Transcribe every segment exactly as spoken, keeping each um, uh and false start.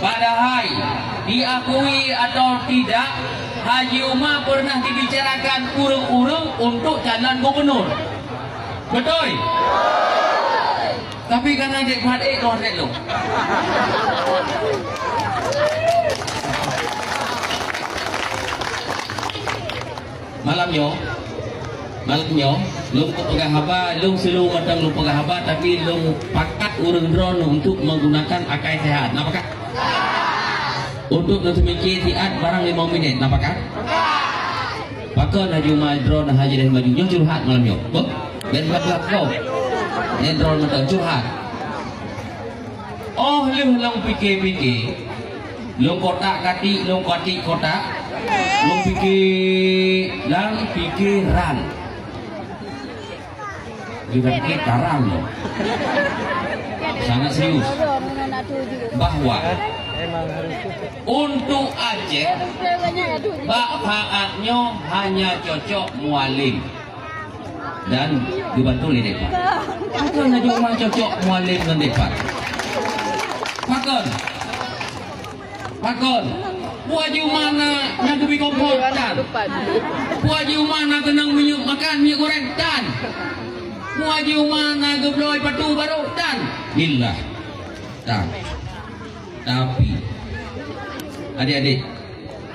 Padahai, diakui atau tidak, Haji Uma pernah dibicarakan ureuëng-ureuëng untuk calon gubernur. Beutôi? Tapi kana jeuet that ék lôn, that lôn. Malam nyoe, malam nyoe, lôn peugah haba, lôn silu mantong lôn peugah haba, tapi lôn pakat ureuëng droeneuh untuk menggunakan akai sehat. Na pakat? Untuk neuseumiké siat barang limong minét. Na pakat? Pakon Haji Uma droeneuh hana jeuet maju? Nyoe curhat malam nyoe. Beuh? Dan buat-buat kau. Nyan droeneuh mantong curhat. Óh lheueh lôn pike-pike, lôn kotak katik, lôn katik kotak, lôn pike dan pike ran. Lôn pike tarang lôn. Sangat serius. Bahwa untuk Aceh, bak saat nyoe hanya cocok Mualem. Dan geubantu lé Dek Fad. Pakon Haji Uma cocok Mualem ngon Dek Fad? Pakon? Pakon? Peue Haji Uma na, na geubri kompor? Tan. Peue Haji Uma na keunong minyeuk makan, minyeuk goreng? Tan. Peue Haji Uma na geubloe patu barô? Tan. Lillah. Tan. Tapi, adik-adik,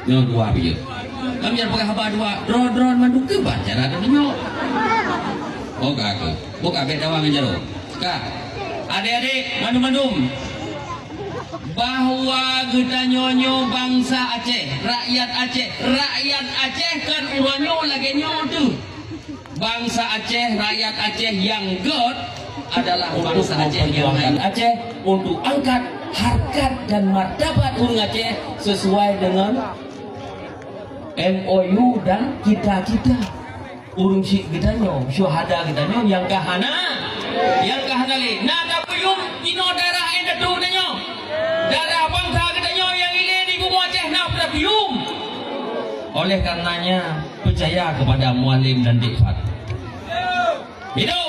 nyoe dua bijeu. Kami nyang peugah haba dua, droe-droe mandum keuban cara teuh nyoe. Oh, ka aku. Buka bek dawa ngon jaroe. Ka. Adik-adik, mandum-mandum. Bahwa geutanyoe nyoe bansa Aceh, rakyat Aceh. Rakyat Aceh kan uroe nyoe lagée nyoe teuh. Bansa Aceh, rakyat Aceh nyang göt adalah bansa Aceh nyang laén. Aceh untuk angkat harkat dan martabat ureuëng Aceh sesuai dengan M O U dan cita-cita ureuëng syik geutanyoe, syuhada geutanyoe nyang ka hana, nyang ka hana lé. Na tapium inoe darah indatu geutanyoe. Darah bansa geutanyoe nyang ilée di bumoe Aceh na tapium. Oleh karenanya, percaya kepada Mualem dan Dek Fad. Hidup!